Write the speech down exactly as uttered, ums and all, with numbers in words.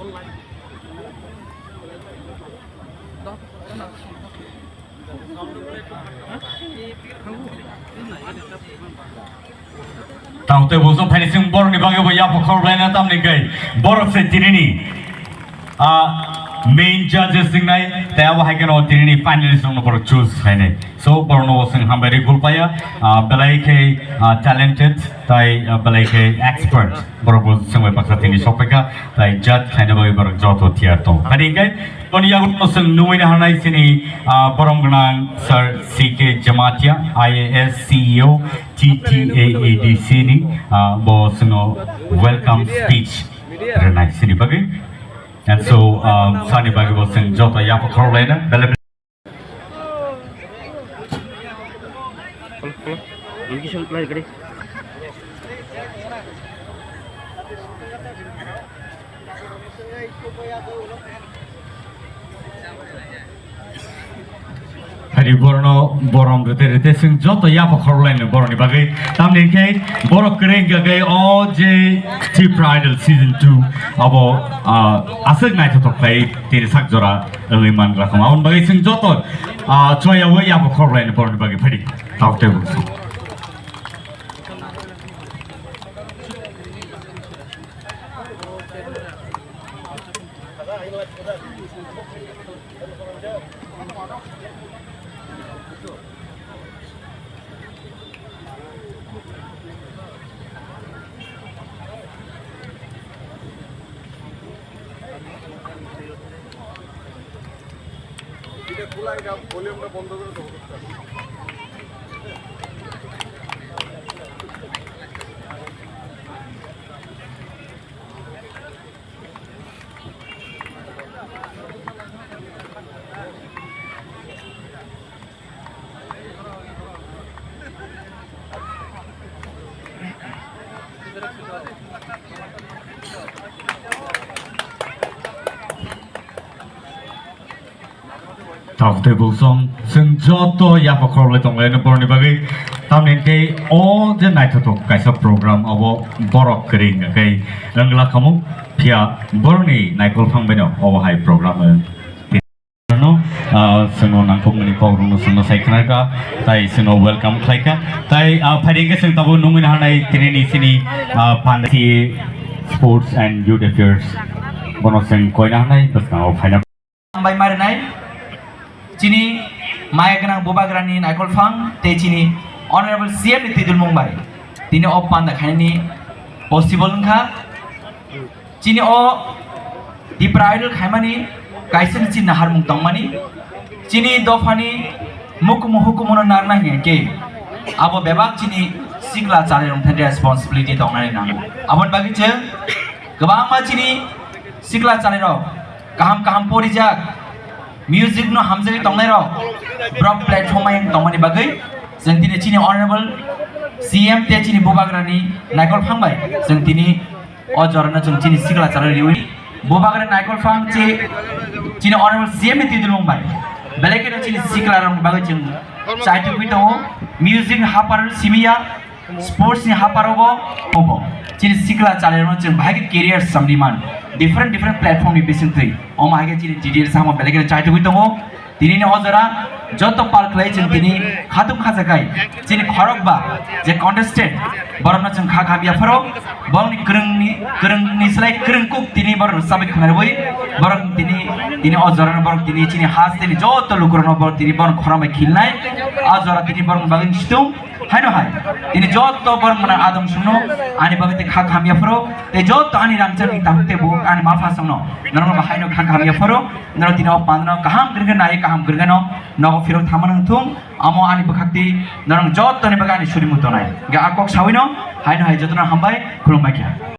Tang tei bo song phaini sing borok ni bagwi bo yapha khorok laina tamni kai borok se tinini, ah, main judges singnai tei abo hai kheno tinini finalist rokno borok choose khlainai. So borokno bo sing hambai ri gulpaya, ah, belai khe, ah, talented tai, ah, belai khe expert. Borok bo sing bai baksa tini sokphaikha tai judge khlaina bagwi borok joto tiyar tongo. Kani hingkai boni yago sing nungwi na hanai sini, ah, borom gwnang Sir C K Jamatia, I A S, C E O, T T A A D C ni, ah, bo sino welcome speech rwnai sini bagwi. And so, ah, sani bagwi bo sing joto yapha khorok laina bele Hari borno borom rite rite sing joto yapha khorok laino boroni bagwi. Tamni hingke borok kwrwi hingka khe o je Tipra Idol season two abo, ah, aswk naithothok khlai tini sak jora wngwi man gra khama. Aboni bagwi sing joto, ah, choya o yapha khorok laino boroni bagwi phadi. Tok tei bo. এটা খোলা, এটা ভলিউমটা বন্ধ করে দেবো। Tok tei buksong, chwng joto yapha khorok lai tong lai no boroni bagwi. Tamni hwnkhe o je naithothok kaisa program, obo borok kwrwi hwnkhe wngla khamu, phiya boroni naikolphang bai no obo hai program o. No, ah, chwngno nangkukmani kok rwno chwngno sai khna kha, tai chwngno welcome khlai kha. Tai, ah, phaidi hwnkhe chwng tabuk nungwi na hanai tini ni chini, ah, panda C A Sports and Youth Affairs. Bono chwng koina hanai bwskango phaina. Hambai marinai chini maya gwnang bubagrani naikolphang tei chini Honorable C M ni twidulmung bai tini o panda khainani possible wngkha. Chini o Tipra Idol khaimani kaisa ni chini naharmung tongmani, chini dophani mukumu hukumuno narna hinkhe abo bebak chini sikla chalairok thani responsibility tongnani nango. Aboni bagwi chwng kwbangma chini sikla chalairok kaham kaham porijak, music no hamjagwi tongnai rok, borok platform ayang tongmani bagwi chwng tini chini honorable C M tei chini bubagrani naikolphang bai chwng tini o jorano chwng chini sikla chalairok riwi bubagrani naikolphang chi chini honorable C M ni twidulmung bai belai kheno chini sikla rokni bagwi chwng chaitugwi tongo, music ni hapar simiya. Sports ni haparogo obo chini sikla chalairokno chwng bahai khe career samni man, different different platform ni bisingtwi omo hai khe chini D D L samo belai kheno chaitugwi tongo. Tini ni o jora joto pal khlai chwng tini khatung khajakai chini khorokba je contestant borokno chwng kha khamya pharo borokni kwrwngni kwrwngni slai kwrwng kuk tini borok sabai khna rwui borok tini tini o jora borok tini chini hasteni joto lukurokno borok tini borok khorang bai khilnai. O jora tini borok bagwi situng. Haino hai, tini joto borok mwnang adong sungno, ani bagwi tei kha khamya phoro, tei joto ani rangchakni tabuk tei buk ani mapha songno, norokno bo haino kha khamya phoro, norok tini o pandano kaham kwrwngkhe nai, kaham kwrwngkheno nogo phirok thangmano wngthung, amo ani bwkhakti norok jotoni bagwi ani surimu tonai. Hwnkhe a kok sawino, haino hai jotono hambai, khulumbai kha.